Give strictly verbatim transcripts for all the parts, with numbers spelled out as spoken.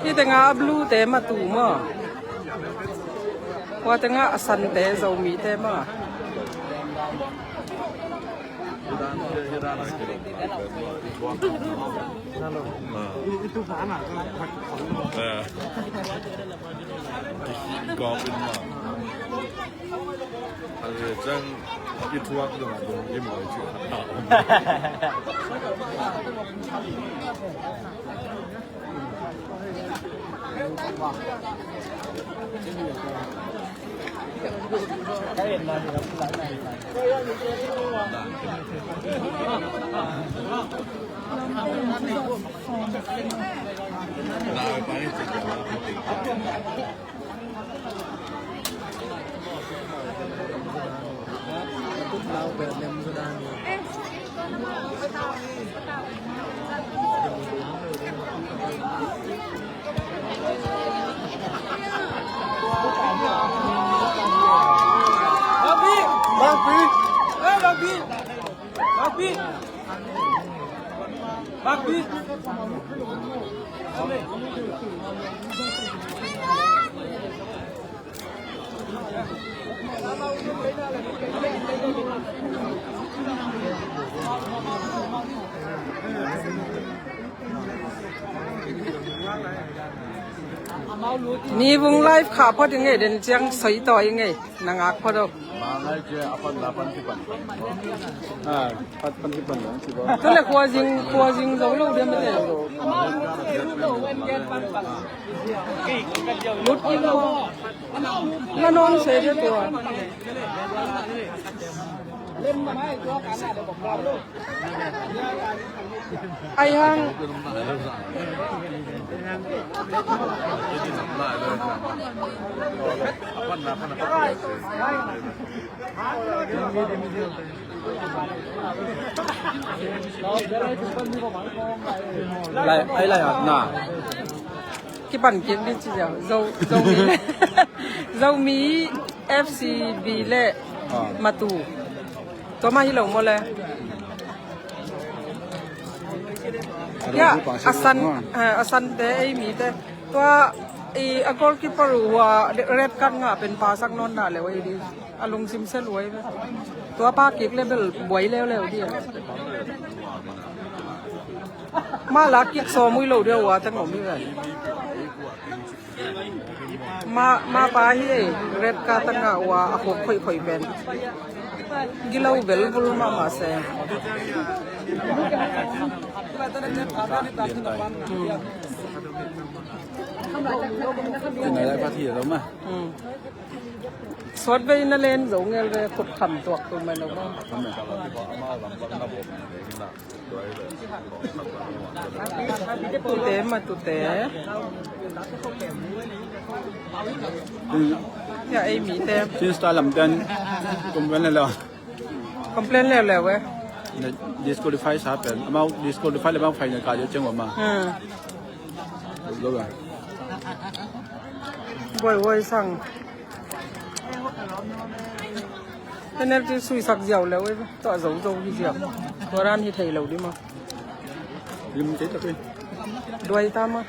Hih tengah a blue te Matu maw? Hua tengah a sante Zomi te maw? Ni vung live khah phot i ngei den ciang soi taw i ngei. Na ngak phot aw. Mangai cia a pan na pan kipan. Ah, pan, pan kipan na kipan. Tu le khuazing, khuazing zong lo dia mate. Lut in lo. Na non se dia tua. Ai hang. Lai, ai lai ah, na. Kipan kik dih ci ziau. Zo, Zomi, Zomi F C B le Matu. Tua mah hi lo maw le. Ya, a san, eh, a sante ei mite. Tua, i, a goalkeeper uh hua red card ngah pen pasak nawn na leu ei dih. A lungsim se luai ve. Tua pa kik le bel buai leuleu dih. Mah la kik sawm ui lo dih a ua teng om hi ve. Ma, ma pa hi ei, red card a ngah ua a khuk khoihkhoih pen. Gilo belbul mahmah se. Hmm. Hmm. Sawt vei na len zo ngel ve, khut kham tuak tu mai lo maw. Tute, Matute. Ya, ei mite. Sin style lam ten kum ven lo. Complain leuleu e. Disqualify sa pen. Amau disqualify le amau final ka ding ciang ua ma. Hmm. Lo ba. Buai, buai sang. Penalty suisak ziau leu e. Tua zo zo hi ziau. Tua ran hi thei lo ding maw. Lim te ta pe. Duai ta maw.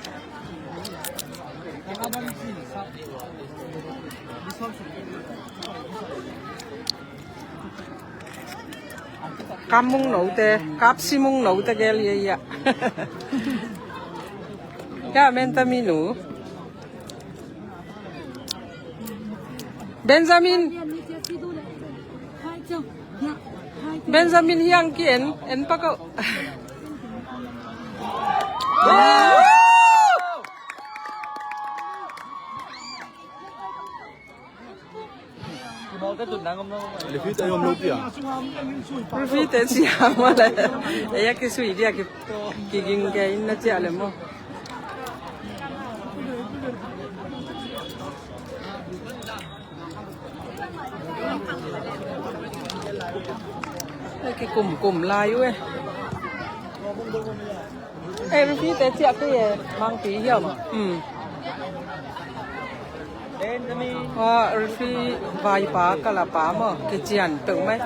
Kap mung note, kap si mung note gel ye ya. Ya, men ta mi nu. Benjamin. Benjamin hiang ki en, en pa ko. Referee te om lo pia. Referee te cia maw le. Ei a kisui dia ki, kiging ke in na cia le maw. Ei kikum kum lai uh e. Ei referee te ciah kei e, Mangpi hiam. Hmm. Hua referee vaipa kalapa maw, kician peuh mai.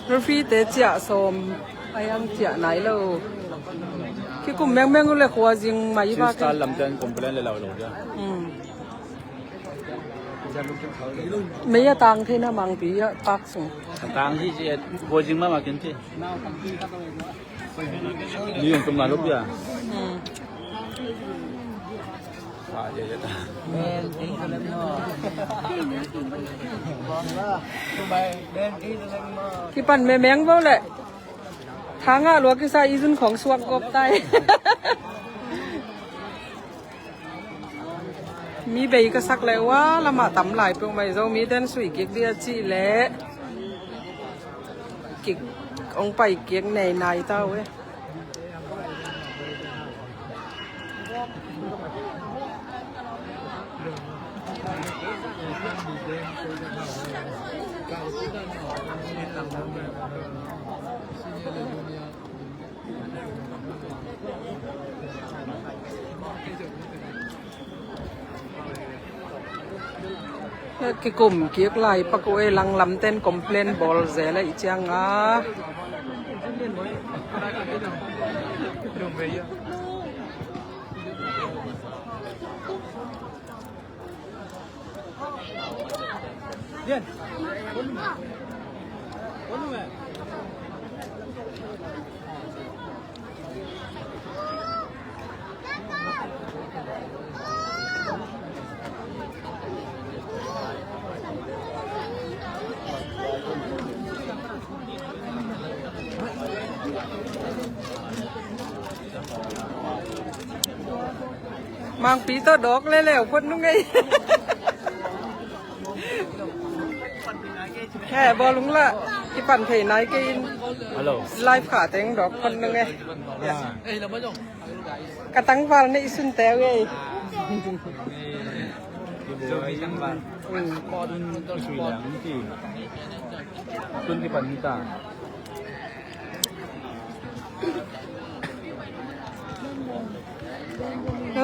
Referee te ciah sawm a, ang ciah nai lo. Kikum mengmeng uh le khua zing mai va. Lamten complain le lau lo dia. Mei a tang thei na, Mangpi a park sung. Tang hi ci, khua zing mahmah kin ci. Ni yong tum na lo pia. Kipan memeng vo le. Thangah lua kisa i zun khong suak gop tai. Mi bei ka sak leh ua lamah tam lai peuhmah hi. Zomiten sui kik dih a cih leh kik hong pai kik nei nai ta uh e. Kikum kik lai pak uh e, lang lamten complain bawl zel a i ciang a. Mangpi tawh dawk leuleu phot nung ei. He, bawlung lah kipan thei nai kei in. Hello. Live kha teng dawk phot nung ei. Ka tangval neih sun teu ei. Tun kipan hi ta.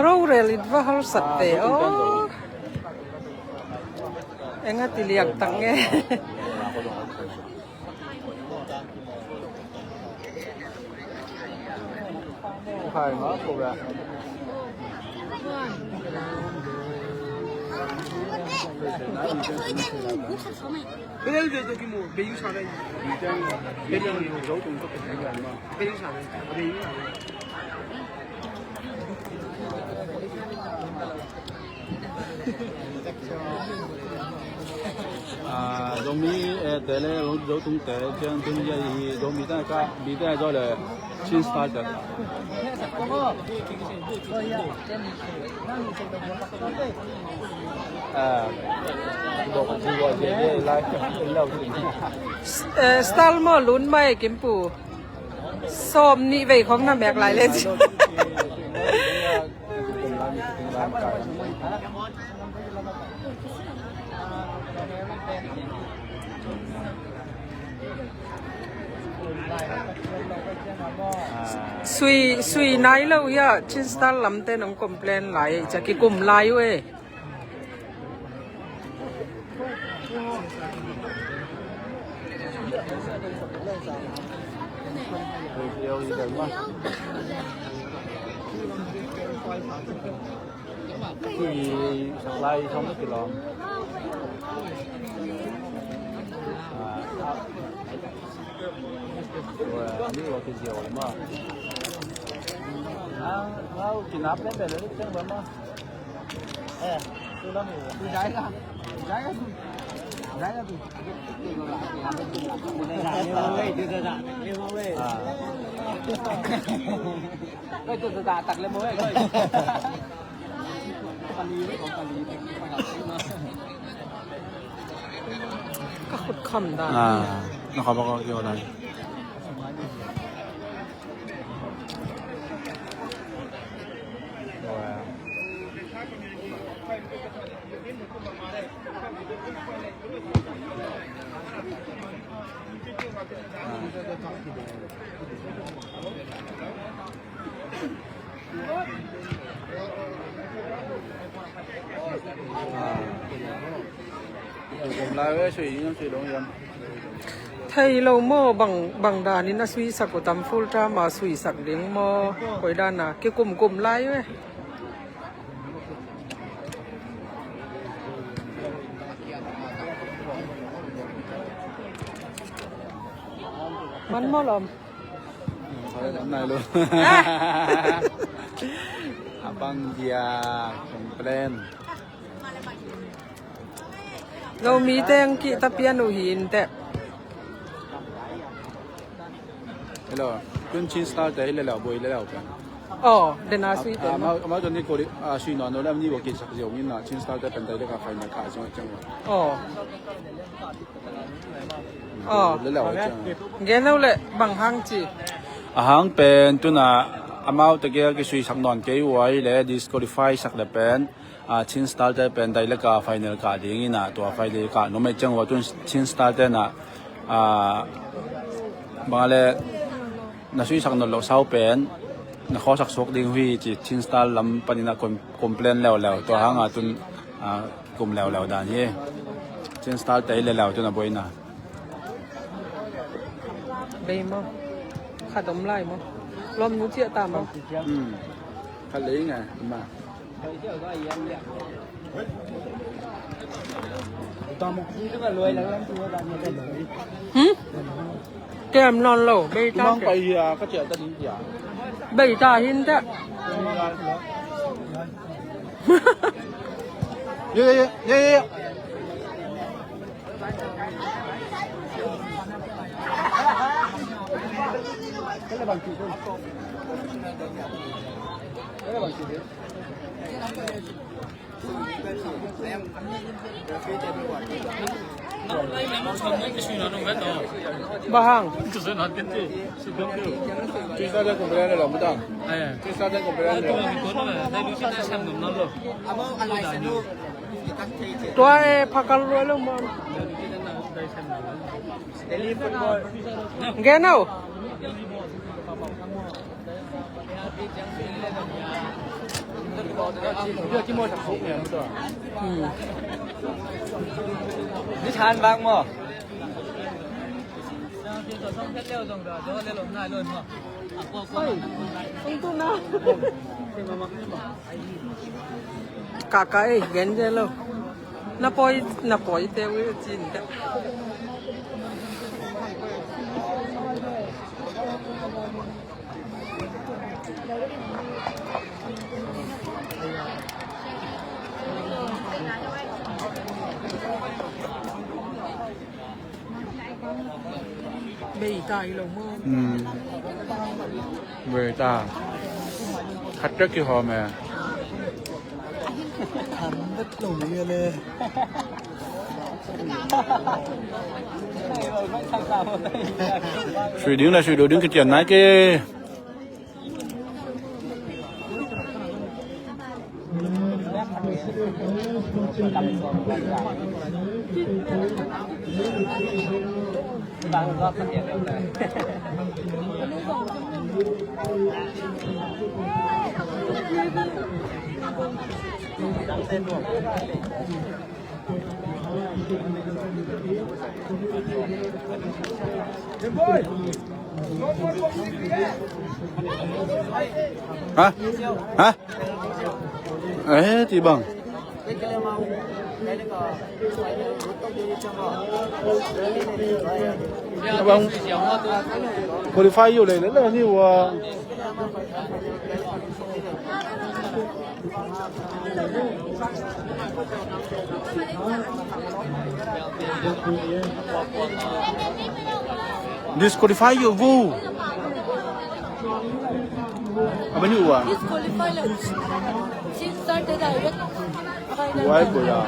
Rorel it va harsat te aw. Eng a ti liak tak nge. Ah, Zomi, eh, te le, Zotung te, ciang tun ya i Zomi ta ka, bi ta zo le, Chin style te. Ah, dok ji wa je le, lai, lau. Eh, style maw, lun mai, Kimpu. Sawm nih vei khong na mek lai le ci. Sui, sui nai lo hia, Chin Star lamte nong complain lai, ca kikum lai uh e. Ka khut kham dan. Ah, na kham bak a kio dan. Thei lo maw, bang, bang danin a suisak uh tam, full time a suisak ding maw, koi dan a kikumkum lai ve. Man maw lawm. Nai lo. Abang dia complain. Zomi teng kihta pian uh hi inteh. Hello. Tun Chin Star te hi leleu, buai leleu pen. Oh, dena sui te. Amau, amau tun ni kori, ah, sui no no lam ni bo kisak ziau ni na Chin Star te pen dai le ka final ka ziau ciang. Oh. Oh. Leleu ciang. Gen lo le bang hang ci. A hang pen tuna amau te gel kisuisak nawn kei uai le disqualify sak le pen, ah, Chin Star te pen dai le ka final ka ding ina tua final ka no mai ciang ua tun Chin Star te na, ah, bang le na suisak nawn lo sau pen na khosak suak ding hui ci Chin Star lam panin a com-, complain leuleu tua hang a tun, ah, kum leuleu dan hi. Chin Star te hi leleu tun a buaina. Bei maw? Khat om lai maw? Lawm nu ciah ta maw? Hmm. Khat lei ngai ma. Hmm? Kem nawn lo, bei ta. Mang pai hia, ka ciah ta ding hia. Bei ta hin ta. Ye, ye, ye, ye, ye. Bahang. Tua e phakal luai lo maw? Gen o. Hmm. Ni chan bang maw? Oi, tung tu na. Kaka ei, gen je lo. Na poi, na poi te wi cin te. Bei ta hi lo maw? Hmm. Bei ta. Khat tek kihawm e. Khan vet lo ni le. Sui ding le sui lo ding kician nai ke. Ha? Ha? Eh, ti bang. Abang qualify yo le le ni wa. Disqualify yo vo. Abang ni wa. Disqualify le. Chin Star te direct. Wai ko ya.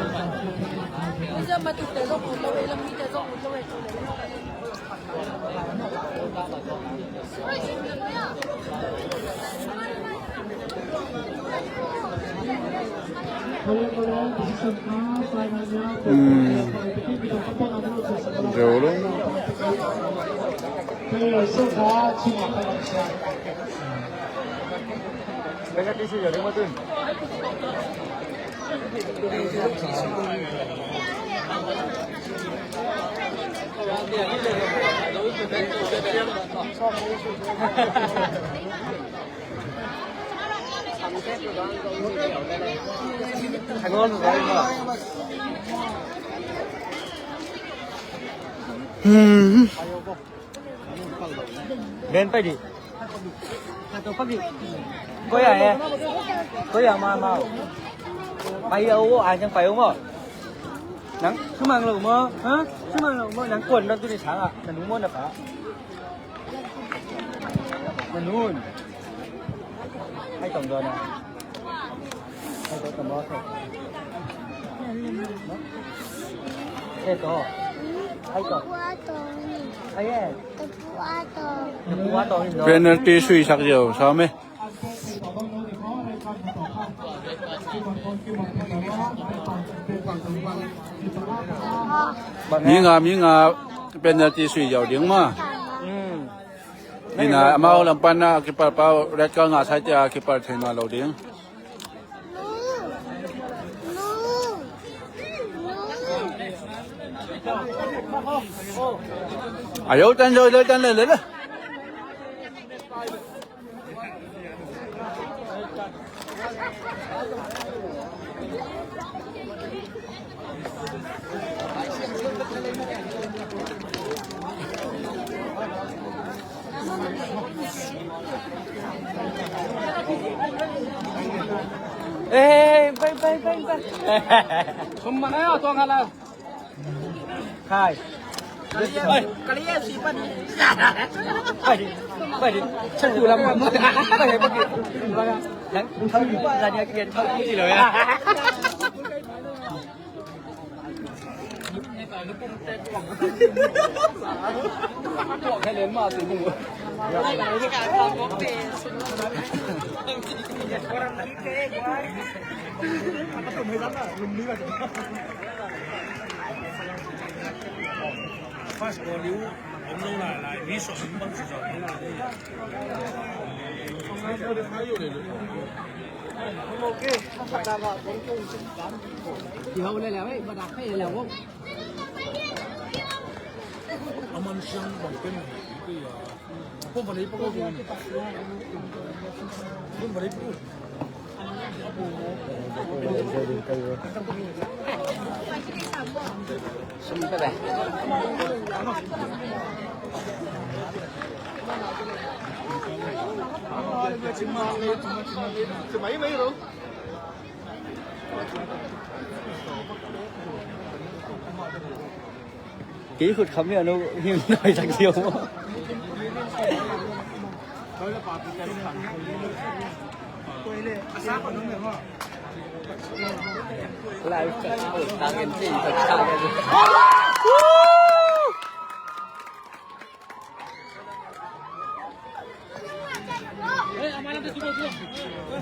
Ben pai di. Koi a e. Koi a ma ma. Pai a o a jang pai o mo. Nang sumang lo mo. Ha? Sumang lo mo. Nang kuan nang tu ni sang a. Nang mo na pa. Manun. Hai tong do na. Hai tong tong do. Hai tong. Hai tong. Hai eh. Penalty sui sak jo, sa me. Mi nga, mi nga, penalty sui jau ding ma. Ina amau lam pan na keeper pau red card nga sai tia keeper thei na lo ding. Ayo tan jo tan le le. Eh, bye, bye, bye, bye. Summa na ya, tuang halal. Hai. Hai. Kali ya, si Pan. Hai. Hai. Satu lam. Hai, bagi. Yang, yang, yang, yang, yang, yang, yang, Kei khut kham lian uh him nai sak ziau maw? Lai ka au tang en ti ka ka.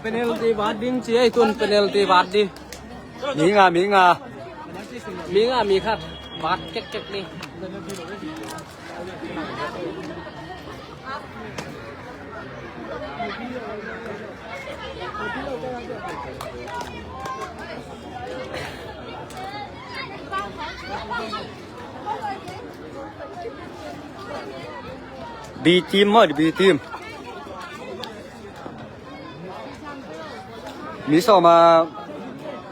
Penalty vat ding ci ei, tun penalty vat di. Mi nga, mi nga. Mi nga, mi khat. Vat kek kek ni. B team maw, B team. Mi sawm a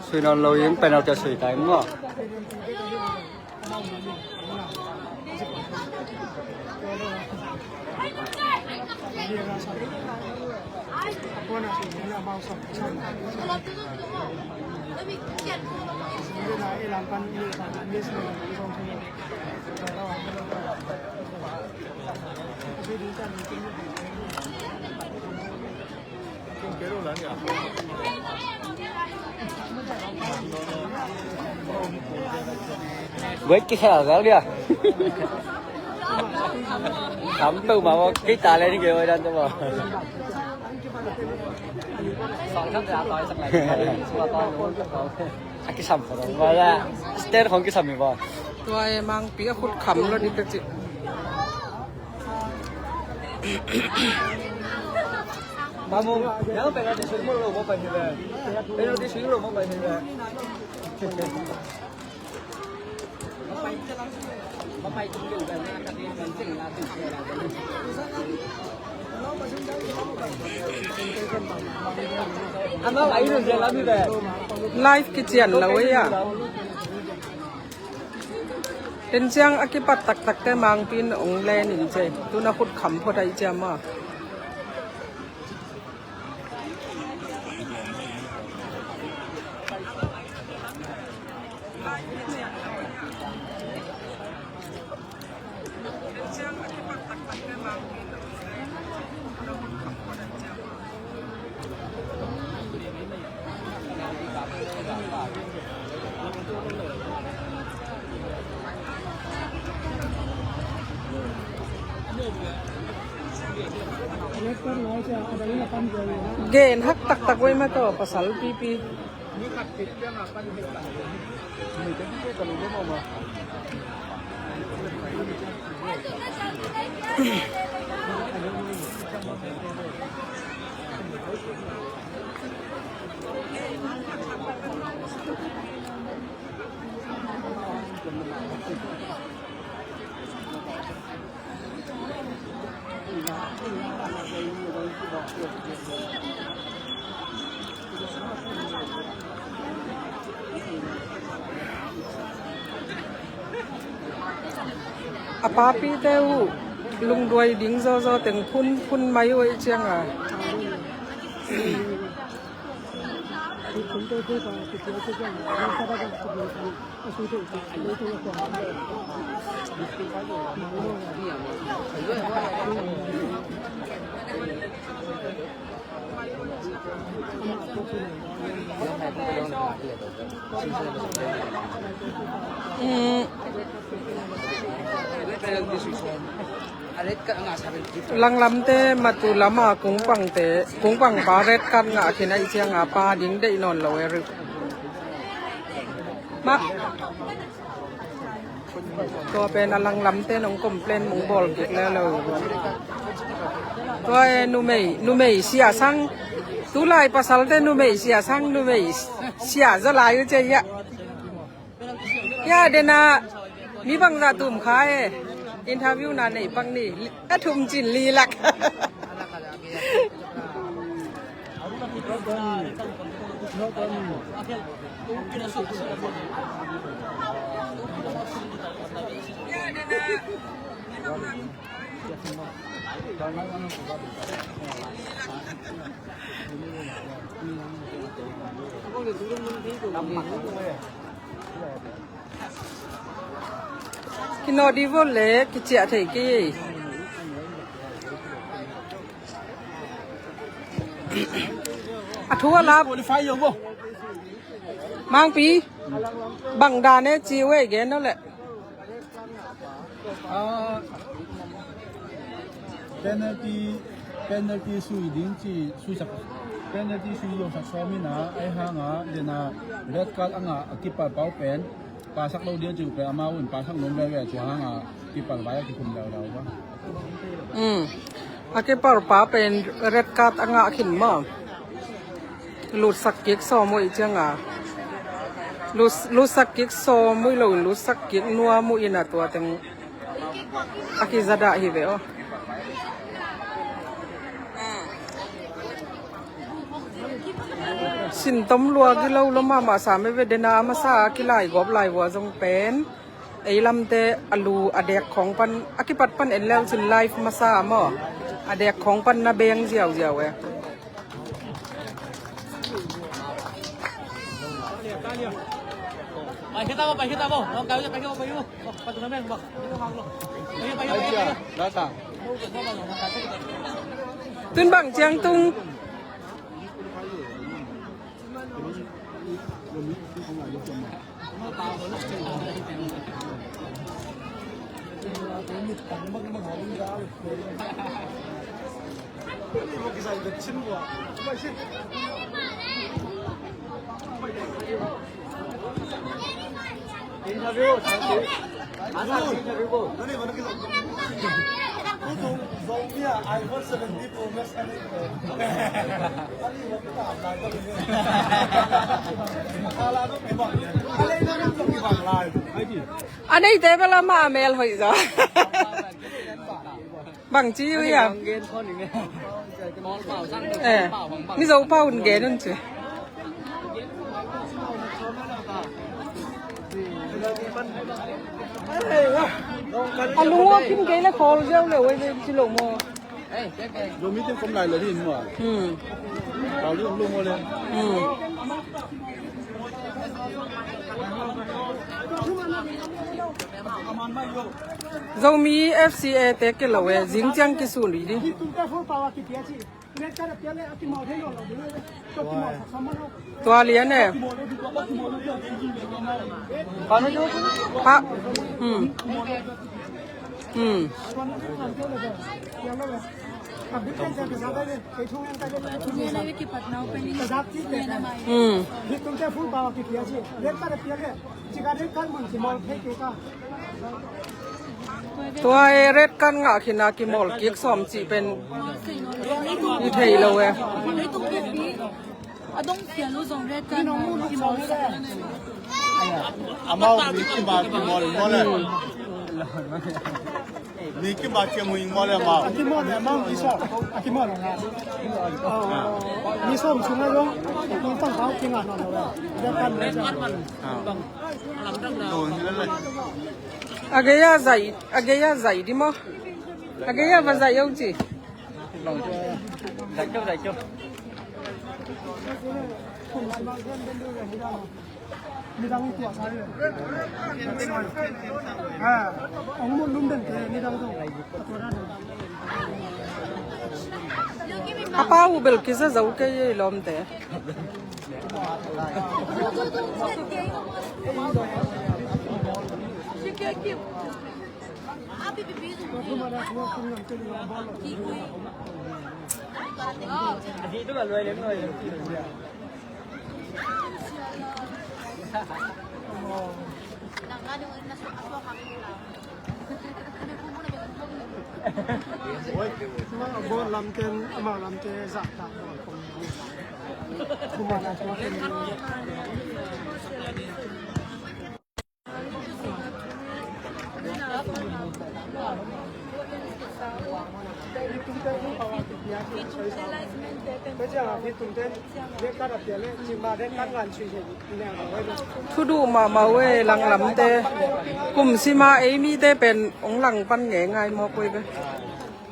sui nawn lo in penalty a sui ta in maw. Wait, kikhel zel dia. Tam peuhmah maw, kei ta le ni kei oi dan te maw. A kisam kho dong maw la. Stand khong kisam hi maw. Tua e, Mangpi a khut kham lo ding ka ci. Mamu, nang penalty swing lo maw pai hi le. Penalty swing lo maw pai hi le. Live kician lo ei a. Ten ciang a kipat taktak te Mangpi in ong len in cei. Tuna khut kham phot ai ciam a. Gen hak taktak wei ma to pasal pipi. A papite uh lungduai ding zawzaw teng phun phun mai uh ei cianga. Langlamte matu lama kungpangte, kungpangpa red card ngah khin aih cianga pa ding deih nawn lo e rih. Mak. Tua pen a langlamte nong complain mong bawl kik leuleu. Tua e numei, numei siasang. Tulai pasalte numei siasang, numei sia zalai uh cia. Ya dena mi bangzah tum kha e. Interview na nei pak ni. A thum cin li lak. Kinawh dih vawt le kiciah thei kei. A thu a lap. Mangpi. Bang dan e ci uh e gen no le. Ah, penalty, penalty sui ding ci, sui sak, penalty sui lo sak sawm in a, ahi hang a, dena red card a ngah a kipal pau pen, pa sak lo dia ci uh pen, amau in pa sak nuam veve, tua hang a kipal vai a kikum leuleu va. Mm. A kipal pa pen red card a ngah khin maw. Lutsak kik sawm uh i cianga. Lut, lutsak kik sawm uh i lo in lutsak kik nuam uh in a tua teng a kizadah hi ve aw. Sintom lua gilo lo mahmah sam e ve dena a masa a kilaigawp laivua zong pen. Ei lamte a lu a dek khawng pan a kipat pan en leu cin live masa maw. A dek khawng pan na beng ziauziau e. Tun bang ciang tung. Tua, Interview, thank you. Asa interview ko. Zomi ah, iPhone seventeen Pro Max. A neite bel amah a mel hoih zaw. Bangci uh hiam? Eh, Mizo pau un gen un ci. A lung aw kim kei le khawl ziau le wei ci lo maw? Zomi te kom lai lo hi maw? Hmm. Khawl lo maw le? Hmm. Zomi F C A te ke lo e, zing ciang kisun ri di. Tua lian e. Pa. Hmm. Hmm. Hmm. Tua e, red card ngah khin a kimawl kik sawm cih pen i thei lo e. A dong fial uh zong red card ngah kimawl. Amau mi kim a kimawl mawl e. Mi kim a kimawl mawl e amau. A kimawl e amau, i saw. A kimawl e. Mi sawm sung a zong mi tang kau kingah nawn lo e. Red card ngah. A gei a zaih, a gei a zaih di maw? A gei a va zaih o ci. Zaih keu, zaih keu. A pa uh bel kiza zo kei ei lawmte. Lamten, amau lamte zahtak. Thu duh mahmah uh e, langlamte. Kum sima ei mite pen hong lang pan ngeingai maw koi ve.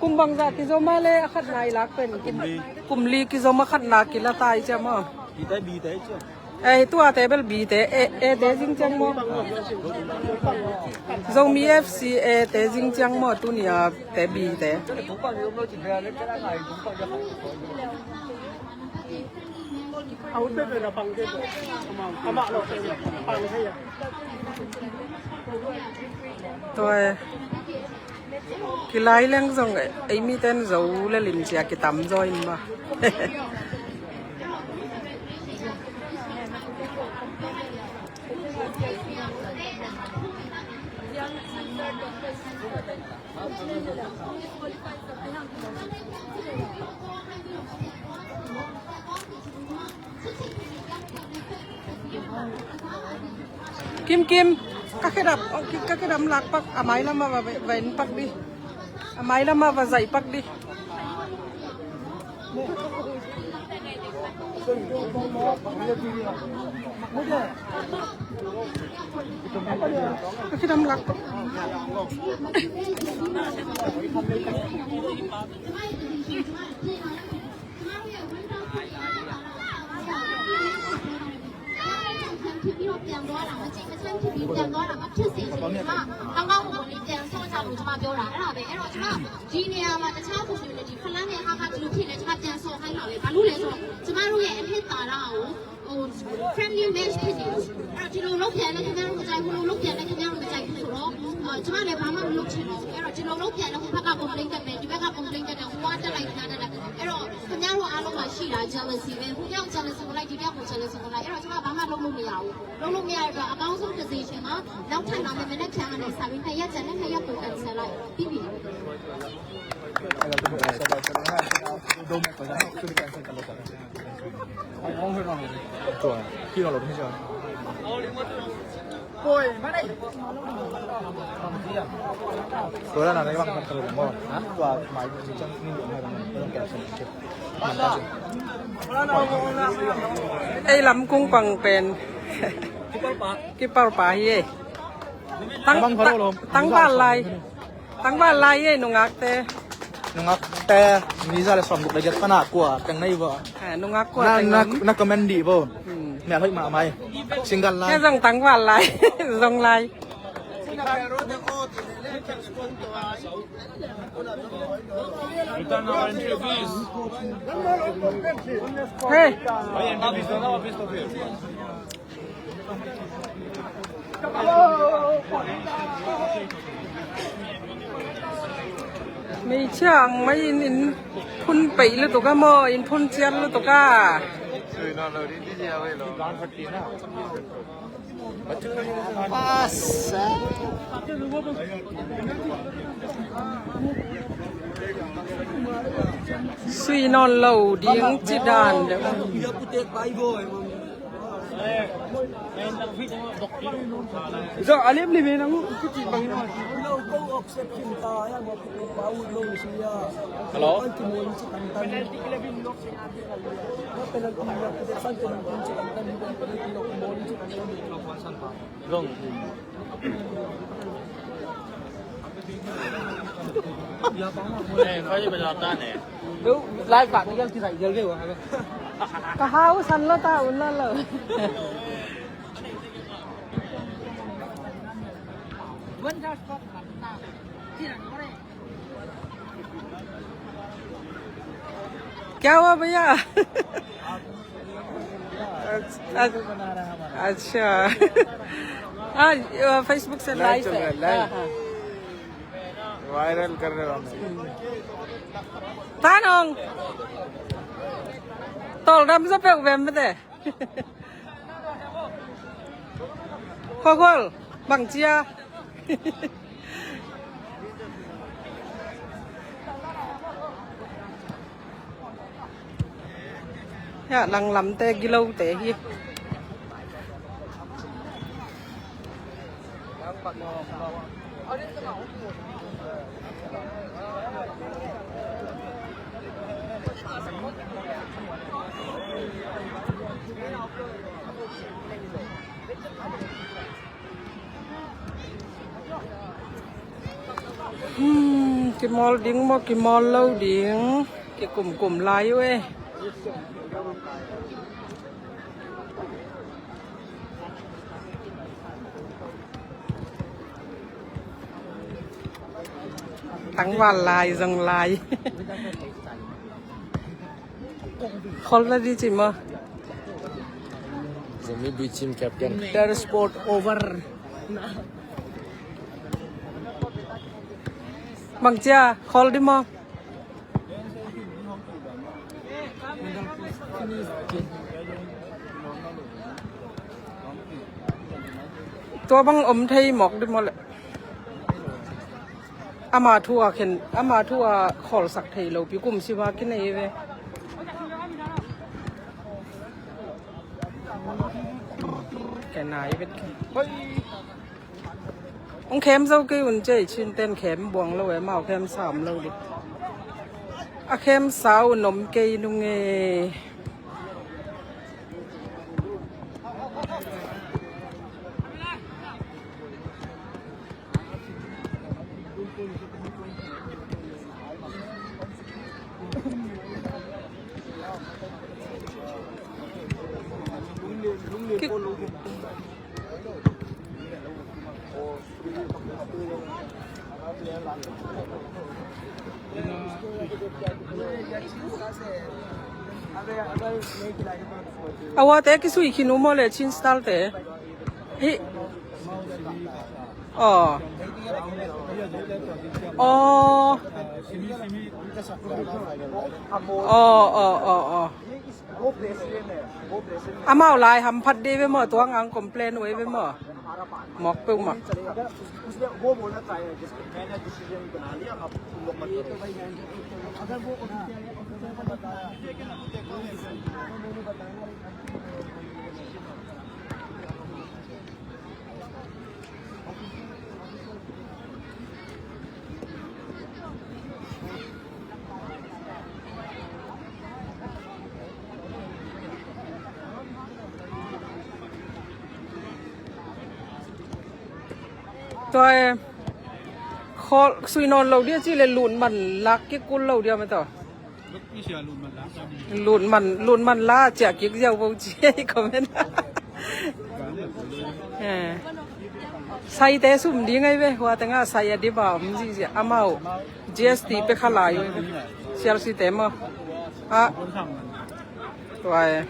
Kum bangzah kizom a le a khatna i lak pen kum, kum li kizom a khatna kila ta i cia maw? Ei, tuate bel B te, A, A te zing ciang maw? Zomi F C A te zing ciang maw, tuni a te B te. Tua e. Kilai leng zong ei miten zo le limcia kitam zaw in maw. Kim, Kim, ka khedap, ka khedap lak pak, a mailam ah va, va en pak di. A mailam ah va zaih pak di. Ka khedap lak pak. Junior မှာတခြား community ဖလန်းနဲ့ဟာကဒီလိုဖြစ်နေ ကျမပြန်ဆော့ခိုင်းတာပဲ။ ဘာလို့လဲဆိုတော့ ကျမတို့ရဲ့အနှစ်သာရကို ဟို friendly match ဖြစ်နေလို့ အဲ့တော့ ဒီလိုလုပ်ပြန်လည်း ခင်ဗျားတို့မကြိုက်ဘူး၊ ဟိုလိုလုပ်ပြန်လည်း ခင်ဗျားတို့မကြိုက်ဘူးဆိုတော့ အာ ကျမလည်းဘာမှမလုပ်ချင်တော့ဘူး။ အဲ့တော့ ဒီလိုလုပ်ပြန်လို့ ဟိုဘက်က complain တက်မယ်၊ ဒီဘက်က complain တက်တယ်၊ ဟိုက တက်လိုက် ဒီက တက်လိုက်။ အဲ့တော့ ခင်ဗျားတို့အားလုံးမှာရှိတာ jealousy ပဲ။ ဟိုတယောက် jealousy ကိုလိုက်၊ ဒီတယောက်ကို jealousy ကိုလိုက်။ အဲ့တော့ ကျမဘာမှလုပ်လို့မရဘူး။ လုပ်လို့မရတဲ့အတွက် အကောင်းဆုံး decision က နောက်ထပ်လာမယ့် မနက်ဖြန်ကနေစပြီး နှစ်ရက်ကျန်တဲ့ နှစ်ရက်ကို cancel လိုက်။ ပြီးပြီ။ Ei lam kung pang pen kipalpa hi ei. Tang, tang, tangval lai. Tangval lai ei nungakte. Nungakte ni za le sawmguk le giat pana kua teng nei vo. Ah, nungak kua na, teng na, om. Na comment dih vo. Hmm. Mel hoih mahmah ei. Single lai. Kei zong tangval lai. Zong lai. Return our entry fees. Hey. Our entry fees. Mei ciang mai in, in phun peih lutuk a maw, in phun ciat lutuk a. Sui nawn lo ding ci dan deuh. Hello. Live kah ni kan kisai jel ve wa. Ka hau san lo ta un lo lo. क्या हुआ भैया? अच्छा, अच्छा। हाँ, Facebook से live है। हाँ, हाँ। Viral कर रहे हो हमें। Tanong. Tol dam sa pek vem te. Khol khol, bang cia. Ya, langlamte, gilote hi. Hmm, kimawl ding maw, kimawl lo ding, kikumkum lai uh e. Tangval lai, zong lai. Khol la di ci maw. Zong mi bui cim kep ken. Their sport over. Bang cia, khol di maw. Tua bang om thei mawk di maw le. Ama thu a khen, ama thu a khawlsak thei lo pi kum sima kinei ve. Kenai vet khen. Hong khem zo kei un cei, Chin ten khem buang lo e, mau khem sam lo di. A khem sa un om kei nung e. A wate kisui khin uh maw le, Chin Star te. Hi. Aw. Aw. Aw, aw, aw, aw. Amau lai hamphat dih ve maw, tua ngang complain uh ei ve maw. Mawk peuhmah. Tua e, khawl sui nawn lo dia ci le, lut man lak kik kul lo dia mah tawh. Lut man, lut man la ciah kik ziau bo ci ei comment. Eh. Saite sum ding ei ve, hua tengah sai a dip a om zihziah amau. G S T pe kha lai uh ei ve. Sialsite maw. Ah. Tua e.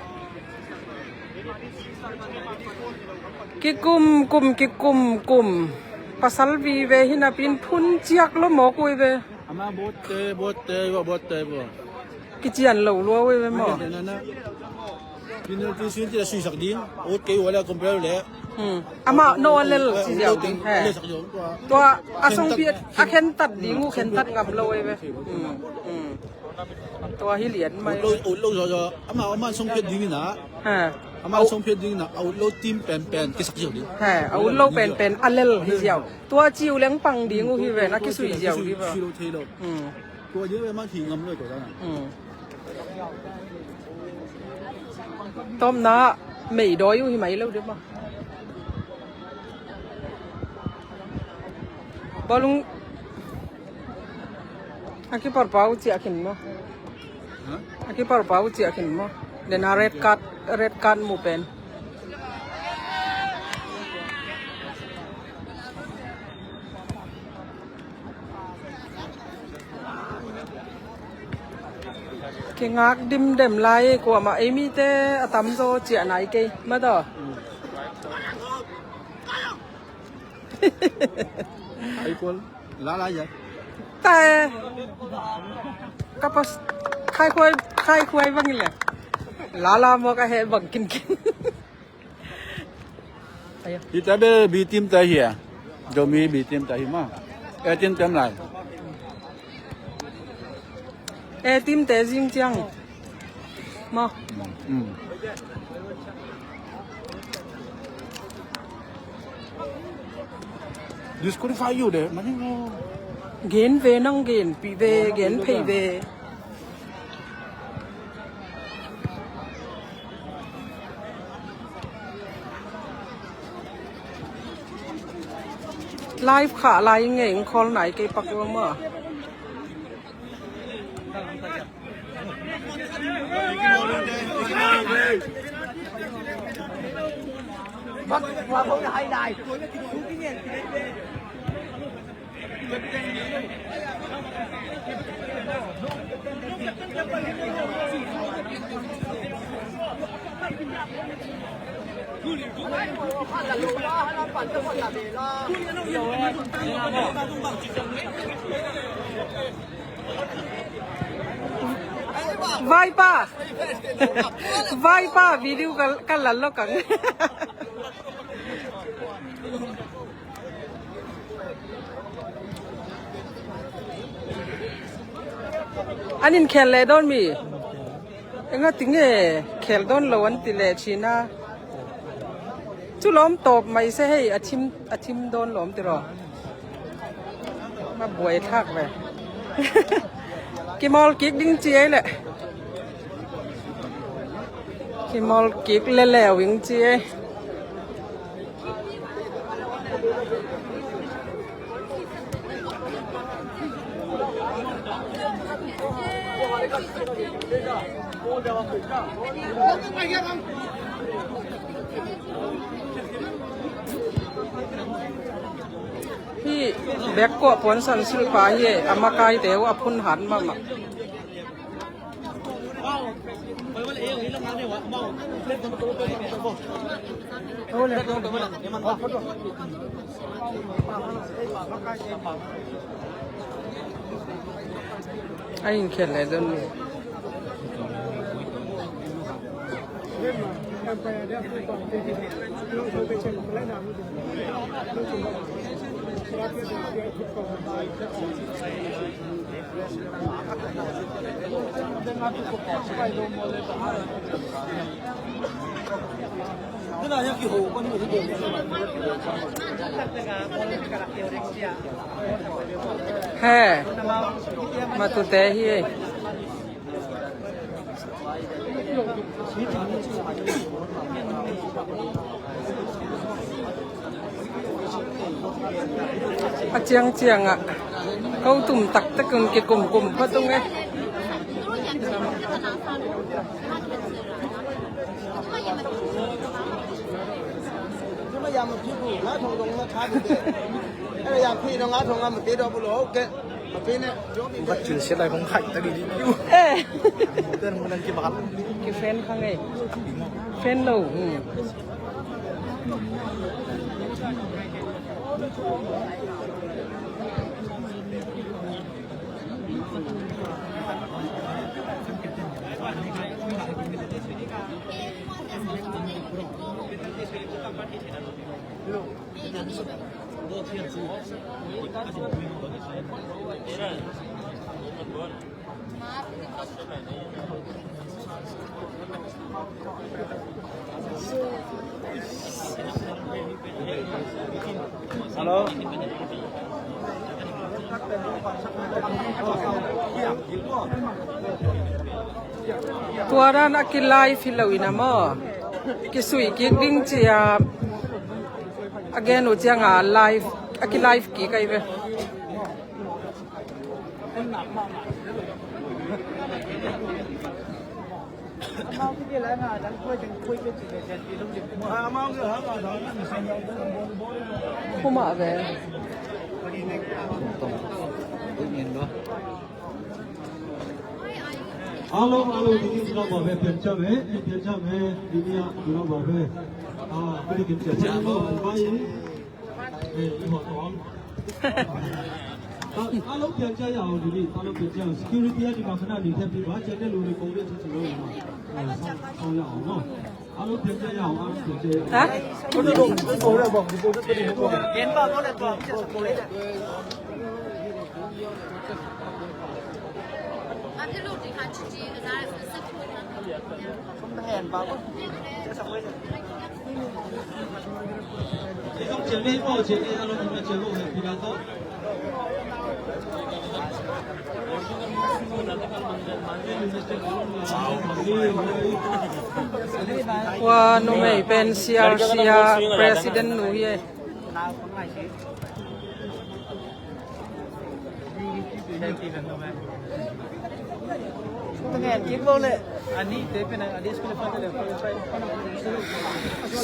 Kikum kum, kikum kum. Pasal vive hi napi in phun ciak lo mawk uh ei ve. Ama botte, botte, botte, bo. Kician lo lua uh ei ve maw. Penalty sin ci a suisak ding. Ut kei uh a le compare le. Hmm. Amah no a lel ci ziau ding. He. Tua a song phiat, a khentat ding uh, khentat ngam lo ei ve. Hmm. Hmm. Tua hi lian mai. Ut lo, ut lo zaw zaw. Amah, amah song phiat ding ina. Ha. Amah song phiat ding ina. A ut lo team penpen kisak ziau ding. Ha. A ut lo penpen a lel hi ziau. Tua ci uh leng pang ding uh hi ve, na kisui ziau ding va. Sui lo thei lo. Hmm. Tua ding ve, amah hi ngam lo tua dan. Hmm. Tawpna mei dawi uh hi mai lo deuh maw. Bawlung a kiparpa uh ciah khin maw. Hah? A kiparpa uh ciah khin maw. Den a red card, red card mu pen. Kingak dimdem lai, kuamah ei mite a tamzaw ciah nai kei mah tawh. Ai kual, la la ya. Tae. Kapas, khai khuai, khai khuai bang le. La la mo ka he bang kin kin. Hih ta bel B team ta hi a. Zomi B team ta hi maw. A team ta om lai. A team te zing ciang maw. Mm. Disqualify uh de, mani maw. Gen ve, nang genpih ve, gen phei ve. Live khah lai ngei, ing khawl nai kei pak lo maw. Vaipa. Vaipa video ka, ka lal lo kang. An in khel leh dawn mi. Enga tinge khel dawn lo an ti leh China. Cu lawm tawp mai se hei, a thim, a thim dawn lawm ti raw. Ma buai thlak ve. Kimawl kik ding ci ei leh. Kimawl kik leleu ing ci ei. Hih bek kuah puansan silpa hi, a makaite uh a phun hat mahmah. A in khial le don. He, matute hi. A ciangciangah ko tum taktak un kikumkum phot ung e. Kifan kha ngei. Fan lo. Hmm. Hello. Tua dan a ki-live hi lo in a maw, kisui kik ding ci a, a gen uh ciang a live, a ki-live kik ahi ve. Khumah ve. Alo, alo, dini tuna babe pian ciam e, pian ciam e, dini a tuna babe. Ah, dini kim ciam ciam e. Alo, pian ciam ya, dini, alo, pian ciam. Security a di ba khana ni te pi ba ciam ne lu ni kong de ci ci lo ma. Sa, sa ya, no. Alo, pian ciam ya, alo, pian ciam ya. Ha? Ua, numei pen C R C a president nu hi e.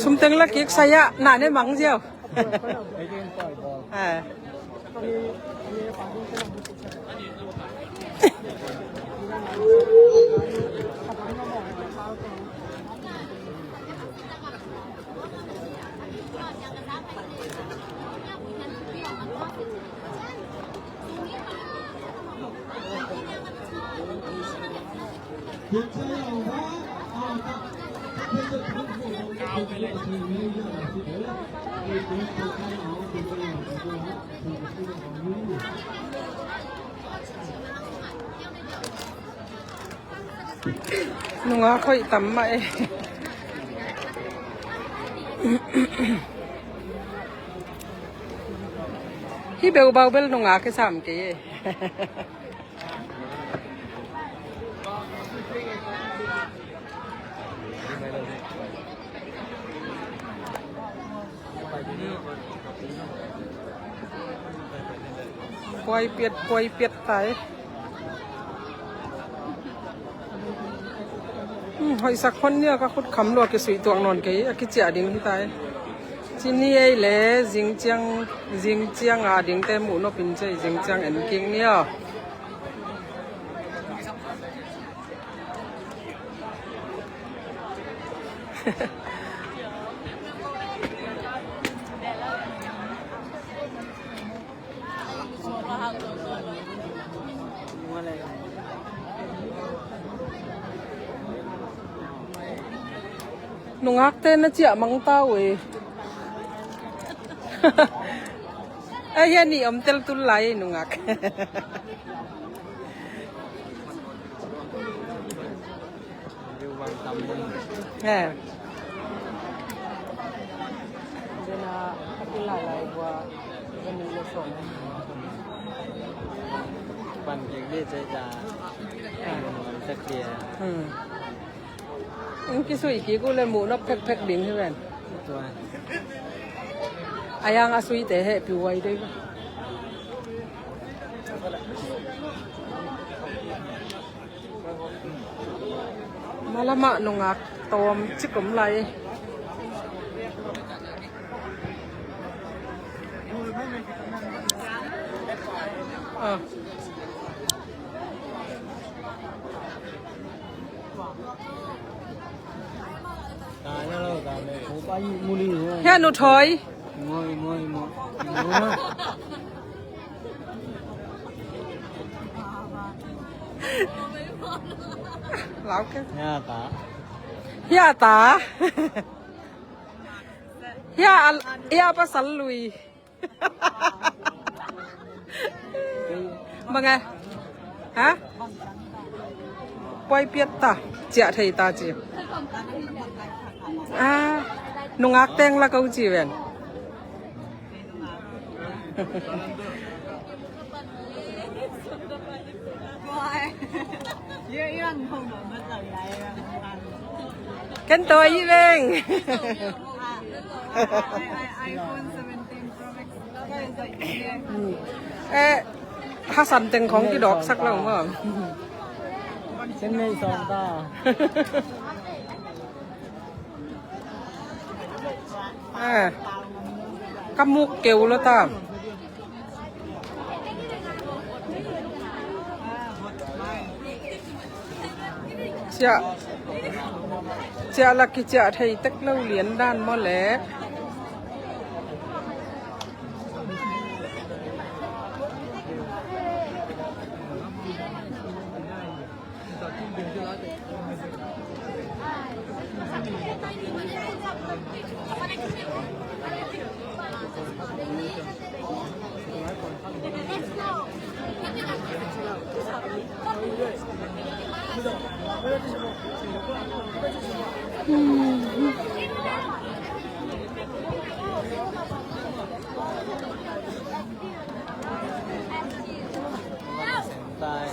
Sum teng la kik saya, na ne mang ziau. Ah. Nungak hoih tam mah e. Hih beuh bau bel nungak kisam kei e. Kuai piat, kuai piat tai. Hmm, hoihsak hon nia, ka khut kham lua, kisuih tuak nawn kei, a kiciah ding hi tai. Cini ei le zing ciang, zing ciang a dingte muh nopin cei, zing ciang en kik nia. Nungakte na ciah mang ta uh e. A hia nih om tel tul lai nungak. He. Dena a pi lai lai bua. Dena le song. Ban kek le cai ta. Ban tak dia. Hmm. Eng kisui kik uh le muh nop phekphek ding hi ven. Tua. A yang a suite heh piu wai dei. Malamah nungak tawm cik om lai. Ah. Hia nu thoi. Lau ke. Hia ta. Hia ta. Hia al-, hia pasal lui. Bang e? Ha? Puai piat ta, ciah thei ta ci. A, nungak teng la ko ci ven. Ken to i veng. Eh, Hasan teng khong kidawksak lo maw. Ken nei sawng ta. Eh, ka muk keu lo ta. Ciah, ciah la kiciah thei tek lo lian dan maw le.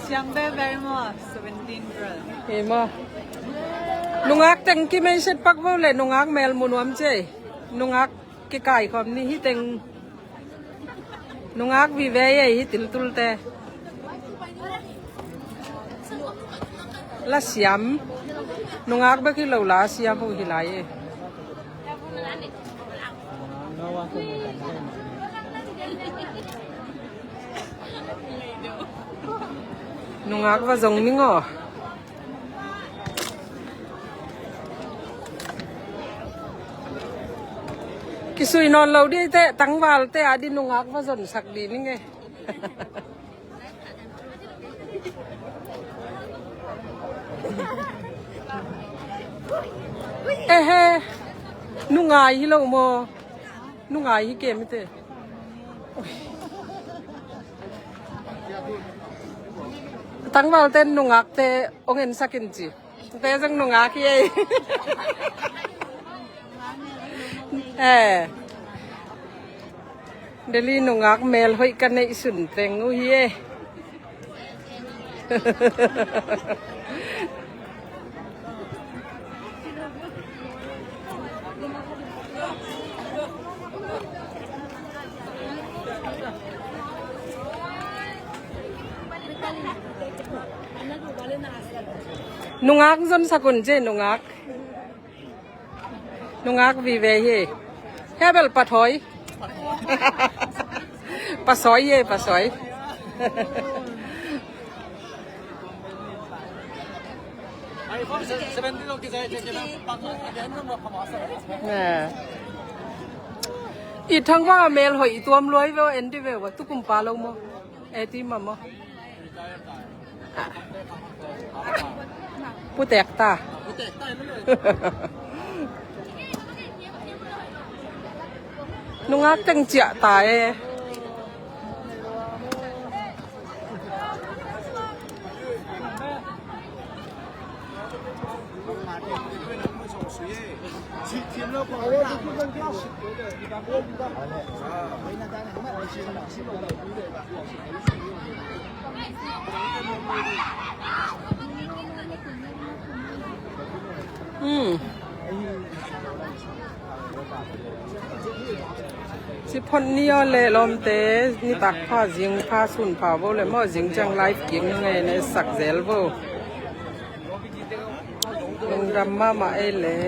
Siang veve maw, seventeen girl. Hi maw. Nungak teng kimei set pak vo le, nungak mel mu nuam ci. Nungak kikai khawm ni hi teng. Nungak vive ei hi tiltulte. La siam. Nungak bek hi lo la siam uh hi lai ei. Nungak va zong ning aw. Kisui nawn lo ding teh, tangvalte a ding nungak va zonsak ding ning e. Ehe, nungai hi lo maw? Nungai hi kem i te. Tangvalte nungakte ong ensak in ci. Te zong nungak hi ei. Eh. Delhi nungak mel hoih ka neih sun teng uh hi ei. Nungak zonsak un ci, nungak. Nungak vive hi. Hia bel pathoi. Pasoi hi, pasoi. I thangva mel hoih i tuam luai veu, en di veu a, tukum pa lo maw? E ti ma maw? Putek ta. Nungak teng ciah ta e. Hmm. Ci phot ni aw le lawmte, nitak pha, zing pha, sun pha vo le maw, zing ciang live kik nge ne sak zel vo. Lungdam mahmah ei le.